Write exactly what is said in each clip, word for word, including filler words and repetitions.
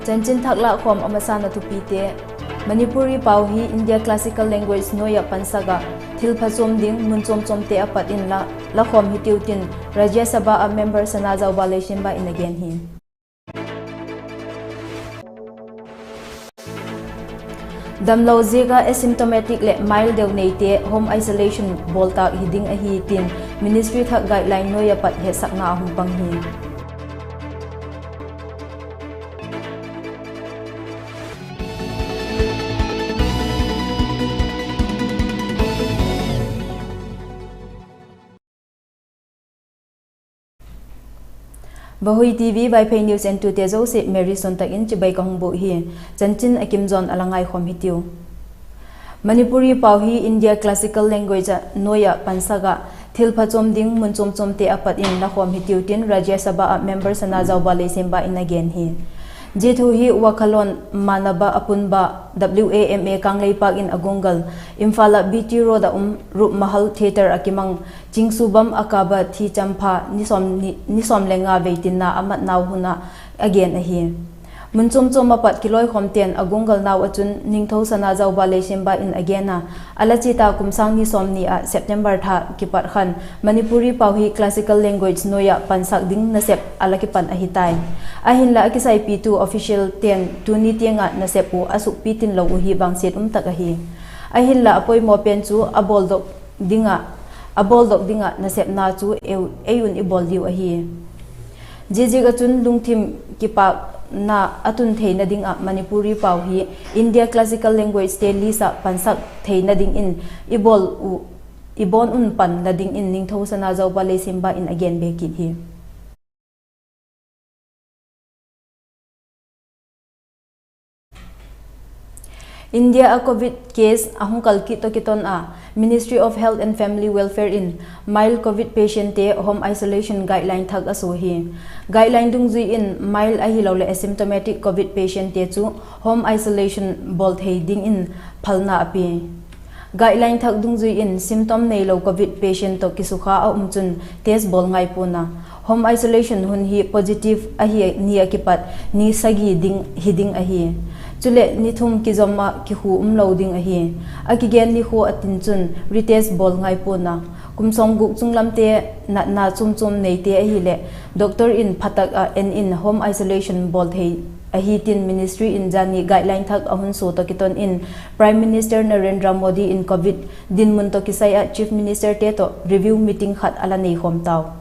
Chanchin thak lâkkhawm a masa'n a thupite. Manipuri pau hi India classical language nuai ah pansak ah thil phachuam ding mun chuam chuamte a pat in la, lakhawm hitiu tin Rajya Sabha ah member Sanajaoba Leishemba in a gen hi. Damlo ziak ah asymptomatic leh mild deu neite home isolation bawl tâk hi ding ahi tin ministry thak guideline nuai ah pat hetsakna a hung pang hi. Vahui TV Vaiphei news entute zosia Mary Suantak in chibai ka hung bûk hi. Chanchin a kim zaw'n a la ngaikhawm hitiu. Manipuri pau hi India classical language ah nuai ah pansak ah thil phachuam ding mun chuam chuamte a pat in lakhawm hitiu tin Rajya Sabha ah member Sanajaoba Leishemba in a gen hi. Zia thu hi Wakhalon Manaba Apunba, W A M A, Kangleipak in a gunggal, Imphal ah B T Road ah um Rup Mahal Theatre ah kimang Chingsubam Akaba Thichampha ni sawm le nga vei tinna a matnau hun ah a gen ahi. Mun chuam chuam ah pat kiloikhawmte'n a gunggalnau ah chun Ningthou Sanajaoba Leishemba in a gen a, a la chiat a kum sâng ni sawmni ah September tha kipat khan Manipuri pau hi classical language nuai ah pansak ding nasep a la kipan ahi tai. Ahinla a kisaipitu officialte'n tuni tiang ah nasep uh a sukpi tin lo uh hi vangsiat um tak ahi. Ahinla a poimaw pen chu a bawldok ding ah, a bawldok ding ah nasepna chu ei un i bawl diu ahi. Ziaziak ah chun lungthim kipâkna a tun theina ding ah Manipuri pau hi India classical languagete list ah pansak theina dingin i bawl uh, i bawn un pan la dingin Ningthou Sanajaoba Leishemba in a gen be kit hi. India ah covid case a hung kal kit tawh kiton a, Ministry of Health and Family Welfare in mild covid patientte home isolation guideline thak a sua hi. Guideline dungzui in mild ahiloleh asymptomatic covid patientte chu home isolation bawl thei dingin phalna a pia. Guideline thak dungzui in symptom neilo covid patient tawh kisukha a um chun test bawl ngai pua'n a, home isolation hun hi positive ahi ni ah kipat ni sagi ding hi ding ahi. Chuleh ni thum kizom ah kikhu umlo ding ahi. A kigen nikhua a tin chun retest bawl ngai pua'n a, kum sawmguk chunglamte natna chuam chuam neite ahileh doctor in phatak ah en in home isolation bawl thei ahi tin ministry in zani guideline thak a hun sua tawh kiton in Prime Minister Narendra Modi in covid dinmun tawh kisai ah Chief Ministerte tawh review meeting khat a la neikhawm tau.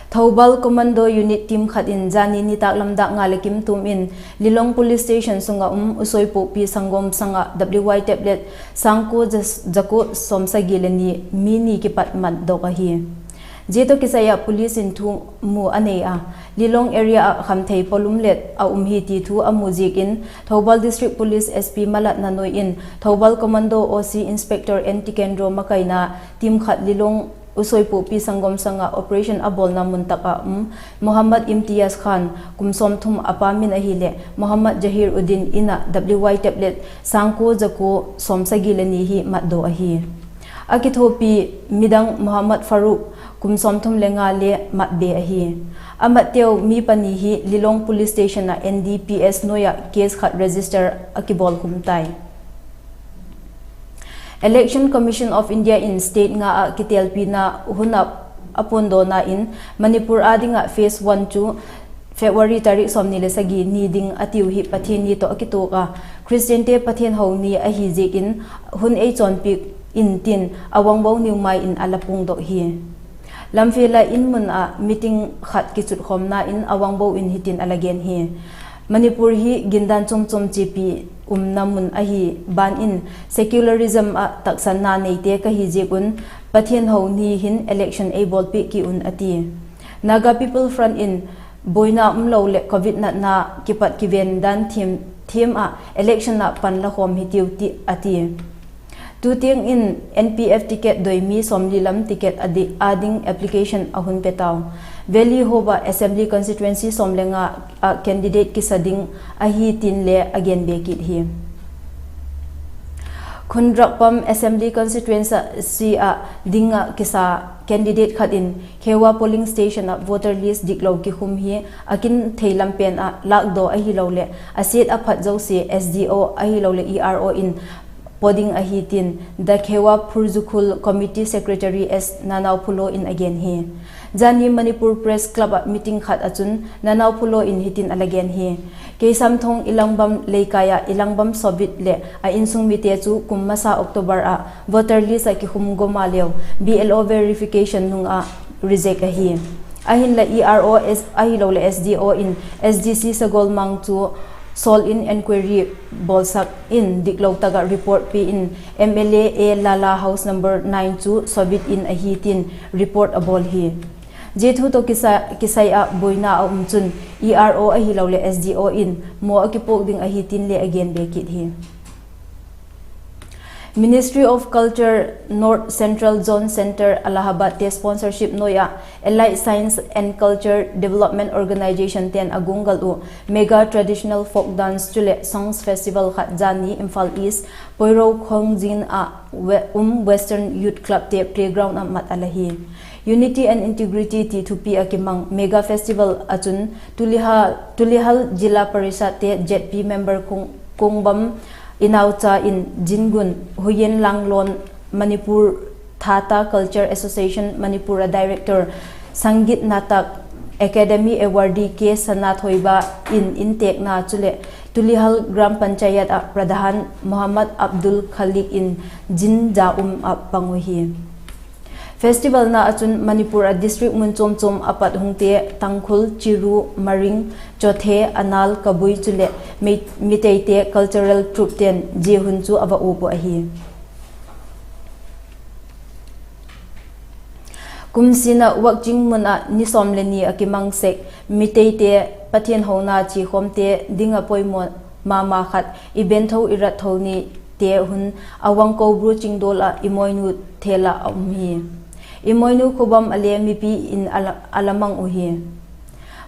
Thoubal Commando Unit team khat in zani nitâk lam dâk nga leh kim tuam in Lilong Police Station sung ah um Usoipokpi Sangom Sang ah W Y tablet sângkua za kua sawmsagi le ni mi ni kipat matdok ahi. Zia tawh kisai ah police in thu mu a nei a, Lilong area ah khamthei pawlum let a um hi ti thu a mu ziak in Thoubal District Police S P malatna nuai in Thoubal Commando O C Inspector N Tikendro makaina team khat Lilong Usoipokpi Sangom Sang ah operation a bawlna mun tak ah um Mohammad Imtiaz Khan kum sawmthum, a pa min ahileh Mohammad Jahir Uddin in ah W Y tablet sângkua za kua sawmsagi le ni hi matdaw ahi. A kithuapi midang Mohammad Farouk kum sawmthum le nga le mat be ahi. A matteu mi pani hi Lilong Police Station ah N D P S nuai ah case khat register a kibawlkhum tai. Election Commission of India in state nga ah kitelpina hun ah a puandawna in Manipur â ding ah phase one chu February tarik sawmni le sagi ni ding a tiu hi Pathian ni tawh a kituak a, Christiante Pathian ho ni ahi ziak in hun ei chawnpiak intin Awangbo Newmai in a la puangdok hi. Lamphel ah in mun ah meeting khat kichutkhawmna in Awangbo in hitin a la gen hi: Manipur hi gindan chuam chuam chiapi umna mun ahi ban in secularism ah taksanna neite ka hi ziak un Pathian ho ni hin election ei bawlpiak ki un a ti. Naga People Front in buaina umlo leh covid natna kipat kiven dan thiam ah election ah pan la khawm hitiu ti a ti. Tu tiang in N P F ticket doi mi sawmli lam ticket a di-, â ding application a hun pe tau. Valley Hope ah Assembly Constituency sawm le nga ah candidate kisa ding ahi tin le a gen be kit hi. Khundrakpam Assembly Constituency ah ding ah kisa candidate khat in Khewa polling station ah voter list diklo kikhum hi a kin thei lam pen ah lâkdaw ahiloleh a siat a phat zosia S D O ahiloleh E R O in paw ding ahi tin The Khewa Phurzukhul Committee Secretary S Nanaophulo in a gen hi. Zani Manipur Press Club ah meeting khat ah chun Nanaophulo in hitin a la gen hi. Keisamthong Ilangbam Leikai ah Ilangbam Sobit leh a insung mite chu kum masa October ah voter list ah kikhum gawm a leu B L O verification nung ah reject ahi. Ahinla E R O ahiloleh S D O in S D C Sagolmang chu sawl in enquiry bawlsak in diklo tak ah report pia in M L A A Lala house number nine chu Sobit in ahi tin report a bawl hi. Zia thu tawh kisa-, kisai ah buaina a um chun E R O ahiloleh S D O in maw a kipuak ding ahi tin le a gen be kit hi. Ministry of Culture North Central Zone Centre Allahabad te sponsorship nuai ah Allied Science and Culture Development Organisation ten a guanggal uh Mega Traditional Folk Dance chuleh Songs Festival khat zani Imphal East Poiro Khongjin ah we-, um Western Youth Club te playground ah mat a la hi. Unity and Integrity ti thupi ah kimang Mega Festival ah chun Tulihal, Tulihal Zilla Parishad te Z P member Kung-, Kungbam Inaucha in Jingun, Huyen Langlon Manipur Thatha Culture Association Manipur a Director, Sangeet Natak Academy Awardee K Sanathoiba in intêkna chuleh Tulihal Gram Panchayat ah Pradhan Mohammad Abdul Khaliq in Jin za um ah pang uhi. Festival na ah chun Manipur a district mun chuam chuam a pat hungte Tangkhul, Chiru, Maring, Chothe, Anal, Kabui chuleh Mei-, Miteite cultural troupe ten zia hun chu a va uap uh ahi. Kum sin ah Wakching mun ah ni sawm le ni a kimang sek Miteite Pathian hona chiakhawmte ding ah poimaw ma ma khat i bentho i rattho nite hun Awang Kobru Chingdol ah Imoinu thel ah a um hi. Imoinu khubam a le mipi in a la, a la mang uhi.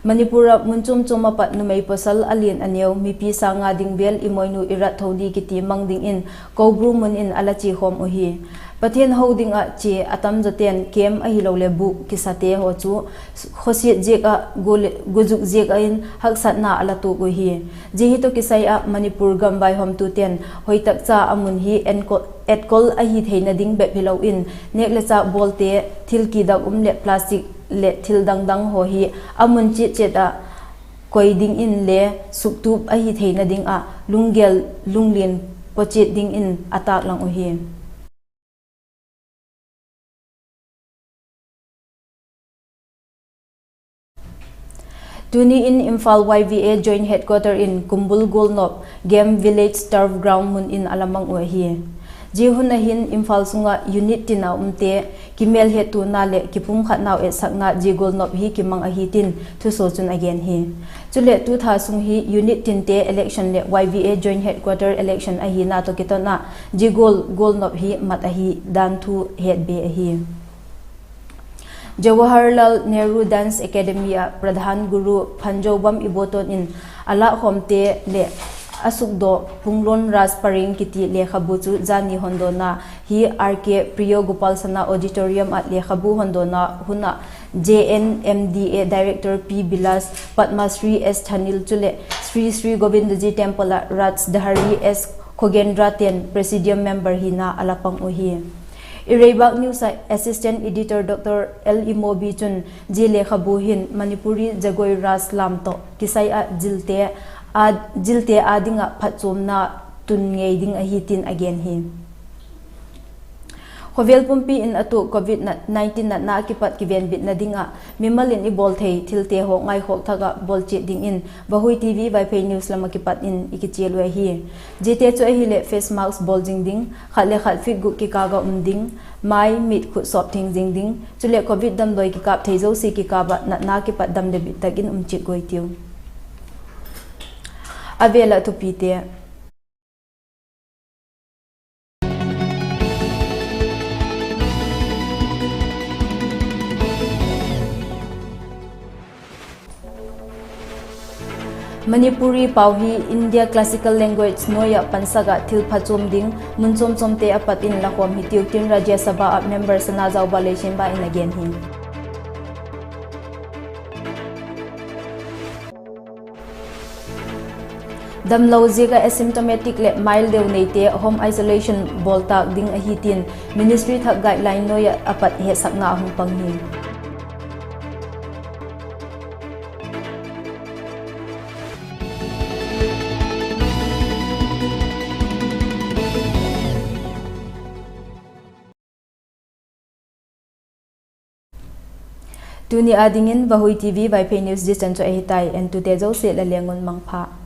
Manipur ah mun chuam chuam a pat numei pawsal a lian a neu mipi sâng a ding vêl Imoinu i rattho ni kiti mang dingin Kobru mun in a la chiakhawm uhi. Pathian ho ding ah chia a tam zawte'n kêm ahiloleh bûk kisate haw chu khawsiat ziak ah, gu-, guzuk ziak ah in haksatna a la tuak uhi. Zia hi tawh kisai ah Manipur gam vaihawmtute'n hoitak cha a mun hi enkol, etkol ahi theina ding bep hilo in nêk le châk bawlte, thil kidak um leh plastic leh thil dang dang haw hi a mun chiat chiat ah koi dingin le suktup ahi theina ding ah lunggel lunglian pawchiat dingin a tâklang uhi. Tuni in Imphal Y V A Joint Headquarter in Kumbul Golnop Game Village Turf Ground mun in a la mang uh ahi. Zia hun ah hin Imphal sung ah unit tin a umte kimêlhettuana leh kipumkhatnau etsakna zia golnop hi kimang ahi tin thusuak chun a gen hi. Chuleh tu tha sung hi unit tinte election leh Y V A Joint Headquarter election ahina tawh kiton ah zia gol, golnop hi mat ahi dan thu hetbe ahi. Jawaharlal Nehru Dance Academy ah Pradhan Guru Phanjobam Iboton in a lâkkhawmte leh a sukdawk Punglon Ras Pareng kiti lekhabu chu zani hondawna hi R K Priyo Gopal Sana Auditorium ah lekhabu hondawna hun ah J N M D A Director P Bilas, Padma Shri S Thanil chuleh Shri Shri Govindaji Temple ah Rajdhari S Khogendra ten Presidium member hina a la pang uhi. Ireibak News ah Assistant Editor Dr L Imobi chun zia lekhabu hin Manipuri Jagoi Ras lam tawh kisai ah zilte â, zilte â ding ah phatchuamna tun ngei ding ahi tin a gen hi. Khawvel pumpi in a tuak Covid natna kipat kivenbitna ding ah mimal in i bawl thei thilte haw ngaikhawk thak ah bawl chiat dingin Vahui TV Vaiphei News lam ah kipat in i kichial uh ahi. Ziate chu ahileh face mask bawl zing ding, khat le khat feet guk kikâl ah um ding, mai, mit, khut sawp theng zing ding, chuleh Covid damdawi kikâp thei zosia kikâp ah natna kipat dam leh bit tak in um chiat guai tiu. A vêl ah thupite. Manipuri pau hi India classical language nuai ah pansak ah thil pha chuam ding mun chuam chuamte a pat in la khawm hi tiu tin Rajya Sabha ah member Sanajaoba Leishemba in a gen hi. Damlo ziak ah asymptomatic leh mild deu neite home isolation bawl tâk ding ahi tin ministry thak guideline nuai ah a pat hetsakna a hung pang hi. Tuni â dingin Vahui TV Vaiphei News zia chan chu ahi tai, entute zosia la leng un mangpha.